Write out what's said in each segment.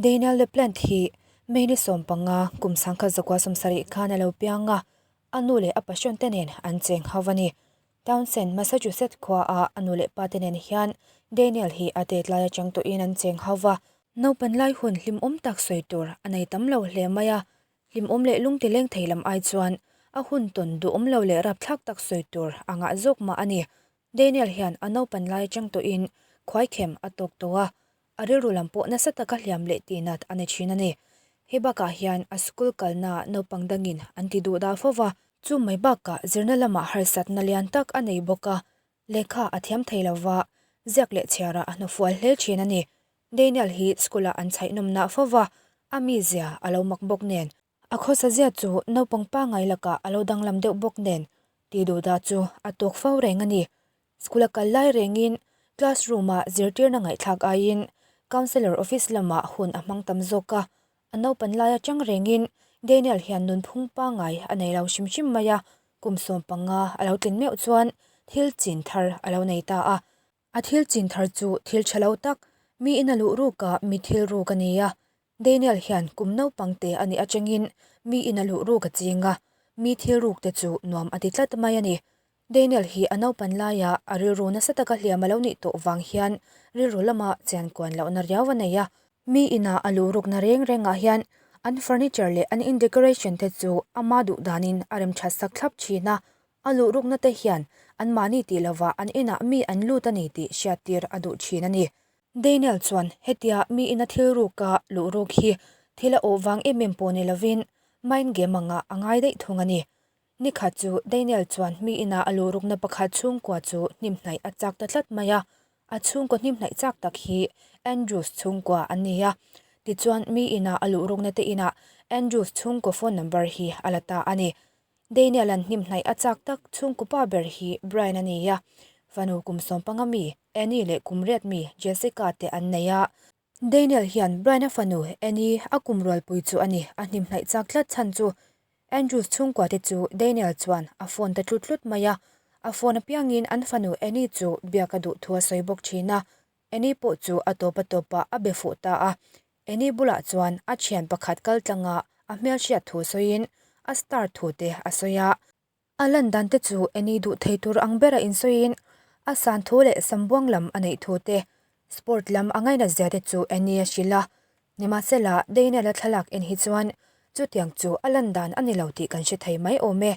Daniel LaPlante hi May ni 15 kum 1970 khan a lo piang a, a nu leh a passion te nen an cheng ho a ni. Townsend, Massachusetts khua ah a nu leh pa te nen hian Daniel hi a tet lai atang tawhin an cheng ho va. Naupan lai hun hlimawm tak sawi tur a nei tam lo hle mai a, hlimawm leh lungti leng thei lam ai chuan a hun tawn duhawm lo leh rapthlak tak sawi tur a ngah zawk mah a ni. Daniel hian a naupan lai atang tawhin khuaikhem a tawk tawh a, a rilru lam pawh nasa taka hliam leh tihnat a ni thin a ni. Hei bakah hian a school kalnaah naupang dangin an ti duh dah fo va, chu mai bakah zirna lamah harsatna lian tak a nei bawk a, lehkha a thiam thei lo va, ziak leh chhiarah a hnufual hle thin a ni. Daniel hi school-ah an chhaihnawmnah fo va, a mizia a lo mak bawk nen. A khawsa zia chu naupang pangngai lakah a lo danglam deuh bawk nen tih duh dah chu a tawk fo reng a ni. School a kal lai rengin classroom ah zirtirna ngaihthlak aiin counsellor office lamah hun a hmang tam zawk a, a naupan lai atang rengin Daniel hian nunphung pangngai a nei lo hrim hrim mai a, kum 15 a lo tlin meuh chuan thil chin thar a lo nei ta a. A thil chin thar chu thil tha lo tak, mi in a luh ruk a mi thil ruk a ni a. Daniel hian kum naupang te a nih atangin mi in a luh ruk a ching a, mi thil ruk te chu nuam a ti tlat mai a ni. Daniel hi a naupan laia a rilru nasa taka hliam a lo nih tawh vang hian rilru lama chian kuan lohna riau a nei a. Mi ina a luh rukna reng rengah hian an furniture leh an in decoration te chu ama duh danin a rem that sak thlap thin a, A luh rukna te hian anmahni tih lovah an inah mi an lut a ni tih hriattir a duh thin a ni. Daniel chuan hetia mi ina thil ruka luh ruk hi thil a awh vang em em pawh ni lovin mind game anga a ngai daih thung a ni. Nikhat chu Daniel chuan mi ina a luh rukna pakhat chhungkua chu hnimhnaih a chak ta tlat mai a, a chhungkaw hnimhnaih chak tak hi Andrews chhungkua an ni a. Tichuan mi ina a luh rukna te inah Andrews chhungkaw phone number hi a la ta a ni. Daniel-a'n hnimhnaih a chak tak chhungkaw pa ber hi Brian a ni a, fanu kum 15 mi Annie leh kum riat mi Jessica te an nei a. Daniel hian Brian-a fanu Annie a kum rualpui chu a ni, a hnimhnaih chak tlat chhan chu Andrews chhungkua te chu Daniel chuan a phone ta tlut tlut mai a, a phone apiangin an fanu Annie chu biak a duh thu a sawi bawk thin a, Annie pawh chu a tawp a tawpah a be fuh ta a, Annie bulah chuan a thian pakhat kal tlanga a hmelhriat thu sawiin a star thu te a sawi a. A lan dan te chu Annie duh thei tur ang bera insawiin a san thu leh sambuang lam a neih thu te, sport lam a ngainat zia te chu Annie a hrilh a. Nimahsela, Daniel-a thlalak en hi chuan chutiang chu a lan dan a ni lo tih kan hre thei mai awm e.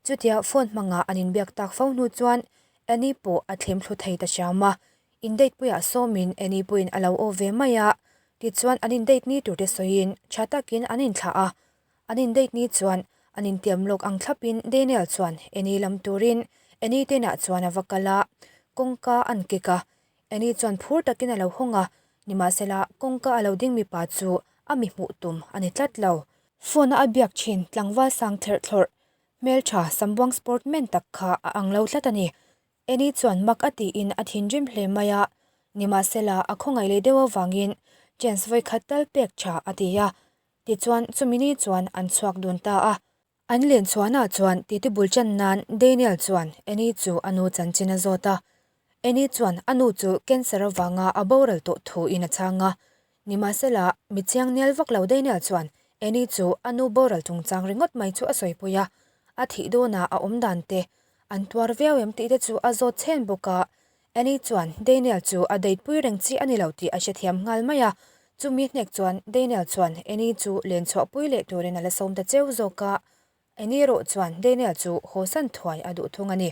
Chutia phone hmanga an inbiak tak fo hnu chuan Annie pawh a thlim thlu thei ta hriam a, in date puiah sawmin Annie pawhin a lo aw ve mai a, tichuan an in date ni tur te sawiin tha takin an inthlah a. An in date ni chuan an intiam lawk ang thlapin Daniel chuan Annie lam turin Annie te inah chuan a va kal a, kawngka an kik a, Annie chuan phur takin a lo hawng a, nimahsela kawngka a lo ding mipa chu a mi hmuh tum a ni tlat lo. Phone a a biak thin tlangval sang thlerh thlawrh hmeltha sambuang sportman tak kha a ang lo tlat a ni. Annie chuan mak a tiin a thinrim hle mai a, nimahsela a khawngaih leh deuh avangin chance vawikhat tal pek tha a ti a, tichuan chumi ni chuan an chhuak dun ta a. An len chhuanah chuan titi bul chan nan Daniel chuan Annie chu a nu chanchin a zawt a, Annie chuan a nu chu cancer avanga a boral tawh thu in a chhang a, nimahsela mi chiang nel vak lo Daniel chuan Annie chu a nu boral chungchang ringawt mai chu a sawipui a, a thih dawnah a awm dan te an tuar viau em tih te chu a zawt chhen bawk a, Annie chuan Daniel chu a date pui reng chi a ni lo tih a hrethiam nghal mai a, chumi hnek chuan Daniel chuan Annie chu len chhuah pui leh turin a la sawm ta cheu zawk a, Annie erawh chuan Daniel chu haw san thuai a duh thung a ni.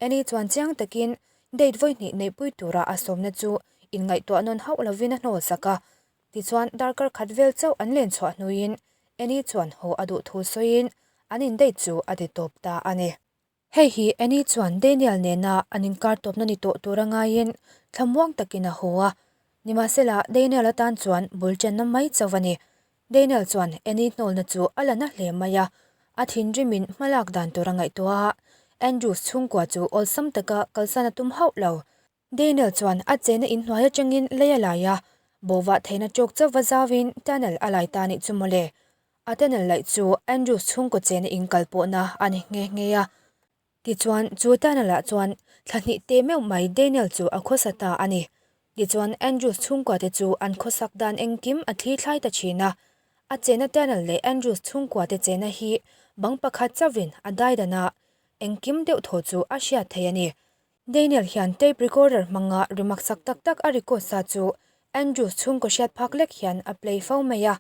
Annie chuan chiang takin date vawi hnih neihpui tura a sawmna chu inngaihtuah nawn hauh lovin a hnawl sak a, tichuan darkar khat vel chauh an len chhuah hnuin Annie chuan haw a duh thu sawiin an in date chu a ti tawp ta a ni. Hei hi Annie chuan Daniel nena an inkar tawpna ni tawh tura ngaiin thlamuang takin a haw a, nimahsela Daniel atan chuan bul chenna mai chauh a ni. Daniel chuan Annie hnawlna chu a la na hle mai a, a thinrimin hmalak dan tur a ngaihtuah a, Andrews chhungkua chu awlsam taka kalsan a tum hauh lo. Daniel chuan a chena inhnuai atangin lei a lai a, bawhvah theihna tawk chauh va zauin tunnel a lai ta nih chu mawle. A tunnel laih chu Andrews chhungkaw chena inkal pawhna a ni nghe nghe a. Tichuan, chu tunnel ah chuan thla hnih teh meuh mai Daniel chu a khawsa ta a ni. Tichuan, Andrews chhungkua te chu an khawsak dan engkim a thli thlai ta thin a. A chena Tunnel leh Andrews chhungkua te chena hi bang pakhat chauhin a daidan a, engkim deuh thaw chu a hriat thei a ni. Daniel hian tape recorder hmanga ri maksak tak tak a record sa chu Andrews chhungkaw hriat phak lek hian a play fo mai a.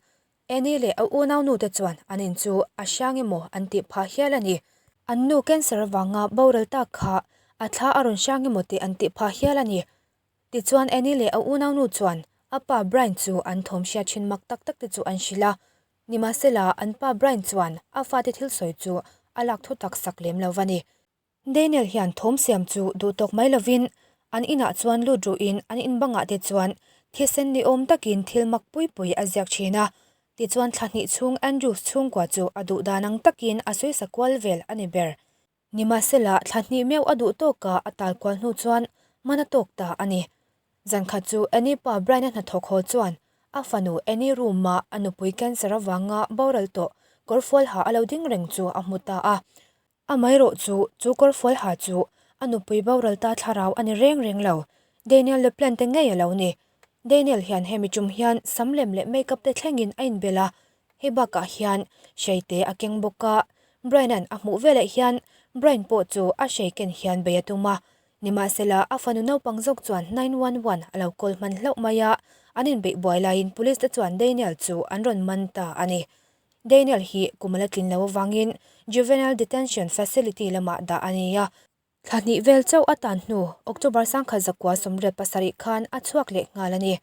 Annie leh a unaunu te chuan an in chu a hrang emaw an tih phah hial a ni. An nu cancer avanga boral tak kha a thla a rawn hrang emaw tih an tih phah hial a ni. Tichuan Annie leh a unaunu chuan a pa Brian chu an thawm hriat thin mak tak tak te chu an hrilh a. Nimahsela an pa Brian chuan a fate thil sawi chu a lak thu tak sak lem lo va ni. Daniel hian thawm siam chu duh tawk mai lovin an inah chuan lut ruhin an in bangah te chuan thisen ni awm takin thil mak pui pui a ziak thin a. Tichuan thla hnih chhung Andrews chhungkua chu a duh dan ang takin a sawisa kual vel a ni ber. Nimahsela thla hnih meuh a duh tawka a tal kual hnu chuan man a tawk ta a ni. Zankhat chu Annie pa Brian-a hnathawk haw chuan a fanu Annie room-a a nupui cancer avanga boral tawh kawrfual ha a lo ding reng chu a hmu ta a. Amaherawh chu, chu kawrfual ha chu a nupui boral ta thlarau a ni reng reng lo. Daniel LePlante ngei a lo ni. Daniel hian hemi tum hian sam lem leh makeup te thlengin a inbel a, hei bakah hian hreite a keng bawk a. Brian-a'n a hmuh veleh hian Brian pawh chu a hrei ken hian bei a tum a. Nimahsela, a fanu naupang zawk chuan 911 a lo call hman hlauh mai a, an inbeih buai laiin police te chuan Daniel chu an rawn man ta a ni. Daniel hi kum a la tlin lo avangin Juvenile Detention Facility lamah dah a ni a. Thla hnih vel chauh a tan hnu October 1987 khan a chhuak leh nghal a ni.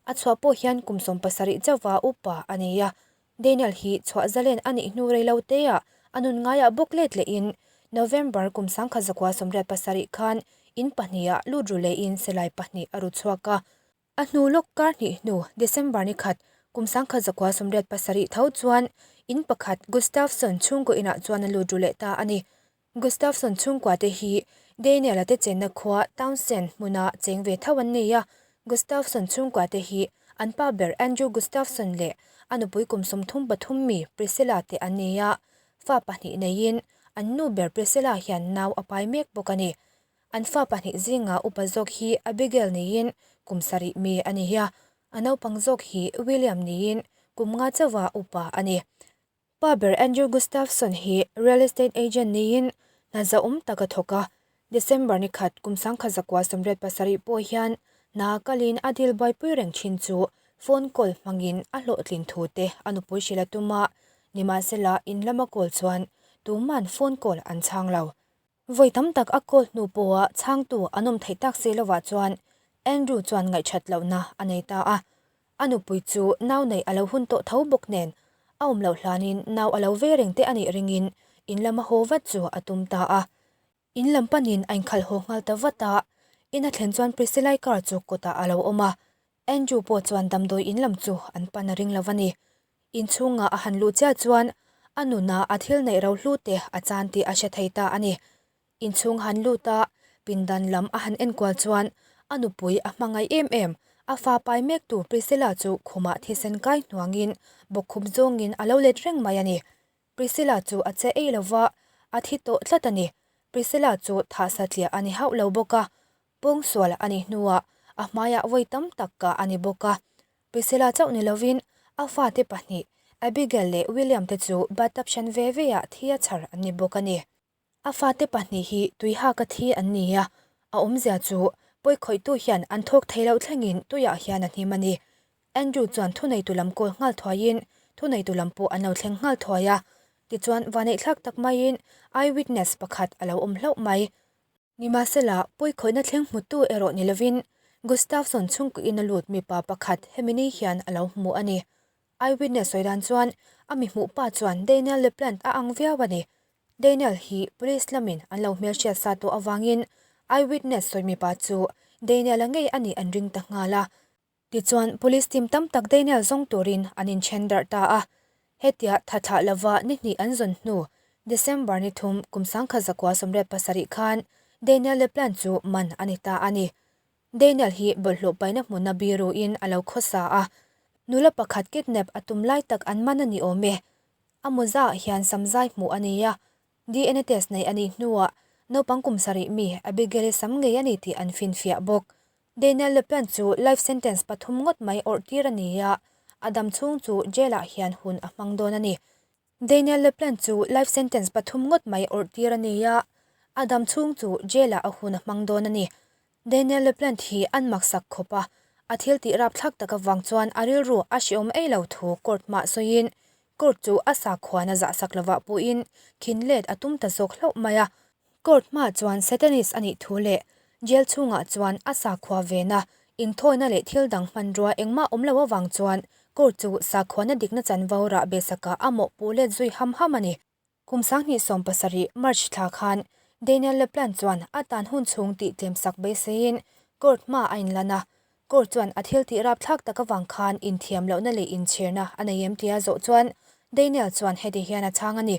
A chhuah pawh hian kum 70 chauha upa a ni a. Daniel hi chhuah zalen a nih hnu rei lo teah a nun ngaiah bawk let lehin November kum 1987 khan in pahniha lut ru lehin silai pahnih a ru chhuak a. A hnu lawk kar hnih hnu December ni khat kum 1987 tho chuan in pakhat Gustafsson chhungkaw inah chuan a lut ru leh ta a ni. Gustafsson chhungkua te hi Daniel-a te chenna khua Townsend hmuna cheng ve tho an nei a. Gustafsson chhungkua te hi an pa ber Andrew Gustafsson leh a nupui kum 33 mi Priscilla te an ni a, fa pahnih neiin an nu ber Priscilla hian nau a pai mek bawk a ni. An fa pahnih zinga upa zawk hi Abigail niin kum sarih mi a ni a, a naupang zawk hi William niin kum nga chauha upa a ni. Pa ber Andrew Gustafson hi real estate agent niin hna zahawm tak a thawk a, December ni khat kum 1987 pawh hian hna kalin a deal buaipui reng thin chu phone call hmangin a hlawhtlin thu te a nupui hrilh a tum a, nimahsela in lama call chuan tuman phone call an chhang lo. Vawi tam tak a call hnu pawha chhangtu an awm theih tak si lovah chuan Andrew chuan ngaihṭhat lohna a nei ta a. A nupui chu nau neih a lo hun tawh tho bawk nen a awm loh hlanin nau a lo ve reng te a nih ringin in lama haw vat chu a tum ta a. In lam panin a inkhalh haw nghal ta vat a, in a thlen chuan Priscilla-i car chu kawtah a lo awm a. Andrew pawh chuan damdawi in lam chu an pan a ring lo a ni. Inchhungah a han luh chiah chuan a nunah a thil neih ro hlu te a chan tih a hre thei ta a ni. Inchhung han lut a, pindan lam a han enkual chuan a nupui a hmangaih em em, a fa pai mektu Priscilla chu khumah thisen kai hnuangin bawkkhup zawngin a lo let reng mai a ni. Priscilla chu a che ei lova, a thi tawh tlat a ni. Priscilla chu thah satliah a ni hauh lo bawk a, Pawngsual a nih hnuah a hmaiah vawi tam tak kah a ni bawk a. Priscilla chauh ni lovin a fate pahnih Abigail leh William te chu bathtub hran ve ve ah thi a chhar an ni bawk a ni. A fate pahnih hi tuihaka thi an ni a, a awmzia chu pawikhawihtu hian an thawk thei loh thlengin tuiah hian a hnim a ni. Andrew chuan thuneitu lam kawl nghal thuaiin thuneitu lam pawh an lo thleng nghal thuai a, tichuan vaneihthlak tak maiin eyewitness pakhat a lo awm hlauh mai. Nimahsela, pawikhawihna thleng hmutu erawh ni lovin Gustafsson chhungkuin a lut mipa pakhat hemi ni hian a lo hmu a ni. Eyewitness sawi dan chuan a mi hmuh pa chuan Daniel LePlante a ang viau a ni. Daniel hi police lamin an lo hmelhriat sa tawh avangin eyewitness sawi mipa chu Daniel-a ngei a nih an ring ta nghal a. Tichuan, police team tam tak Daniel zawng turin an inthen darh ta a. Hetia tha thlah lova ni hnih an zawn hnu, December ni thum kum 1987 khan Daniel LePlan chu man a ni ta a ni. Daniel hi bawlhhlawh paihna hmuna biruin a lo khawsa a, nula pakhat kidnap a tum lai tak an man a ni awm e. A mawzaah hian samzai hmuh a ni a, DNA test nei a nih hnuah naupang kum sarih mi Abigail-i sam ngei a ni tih an finfiah bawk. Daniel LaPlante chu life sentence pathum ngawt mai awrh tir a ni a, a dam chhung chu jail ah hian hun a hmang dawn a ni. Daniel LaPlante chu life sentence pathum ngawt mai awrh tir a ni a, a dam chhung chu jail ah a hun a hmang dawn a ni. Daniel LaPlante hi an maksak khawp a, a thil tih rapthlak tak avang chuan a rilru a hreawm ei lo thu court hmah sawiin court chu a sakhuana zahsak lovah puhin khin let a tum ta zawk hlauh mai a. Court hmah chuan Satanist a nih thu leh jail chhungah chuan a sakhua vena inthawina leh thil dang hmanrua engmah awm lo avang chuan court chu sakhuana dikna chanvo rah besakah a mawhpuh let zui ham ham a ni. Kum 2017 March thla khan Daniel LaPlante chuan a tan hun chhung tih tlemsak beiseiin court hma a inlan a, court chuan a thil tih rapthlak tak avang khan inthiam lohna leh inchhirna a nei em tia zawh chuan Daniel chuan heti hian a chhang a ni.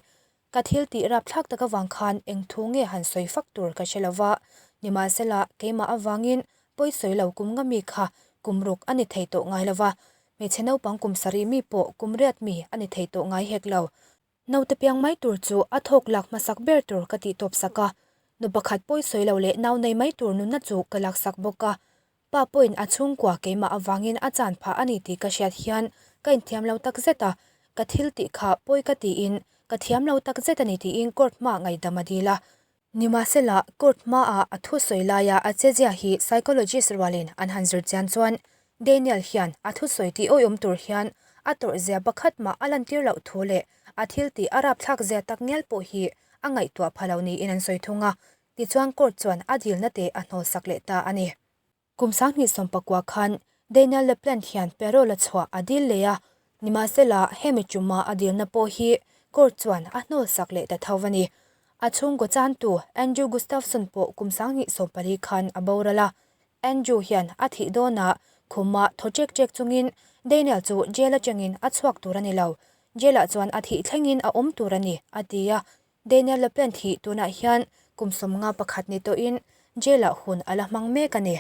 Ka thil tih rapthlak tak avang khan eng thu nge han sawi fak tur ka hre lo va, nimahsela keimah avangin pawi sawi lo kum nga mi kha kum ruk a ni thei tawh ngai lo va, hmeichhe naupang kum sarih mi pawh kum riat mi a ni thei tawh ngai hek lo. Naute piang mai tur chu a thawk lak hmasak ber tur ka tih tawp sak a, nu pakhat pawi sawi lo leh nau nei mai tur nunna chu ka laksak bawk a, Pa pawhin a chhungkua keimah avangin a chan phah a ni tih ka hriat hian ka inthiam lo tak zet a, ka thil tih kha pawi ka tiin ka thiam lo tak zet a ni tiin court hmaah ngaihdam a dil a. Nimahsela, court hmaah a thusawi laia a chezia hi psychologist rualin an han zir chian chuan Daniel hian a thusawi tih awihawm tur hian a tawrh zia pakhat mah a lantir loh thu leh a thil tih a rapthlak zia tak ngial pawh hi a ngaihtuah pha lo niin an sawi thung a. Tichuan court chuan a dilna te a hnawlsak leh ta a ni. Kum 2019 khan Daniel LaPlante hian parole a chhuah a dil leh a, nimahsela hemi tuma a dilna pawh hi court chuan a hnawlsak leh ta tho a ni. A chhungkaw chantu Andrew Gustafson pawh kum 2014 khan a boral a, Andrew hian a thih dawnah khuma thaw ṭek ṭek chungin Daniel chu jail atangin a chhuak tur a ni lo, jail ah chuan a thih thlengin a awm tur a ni, a ti a. Daniel LaPlante hi tunah hian kum 51 ni tawhin jail ah hun a la hmang mek a ni.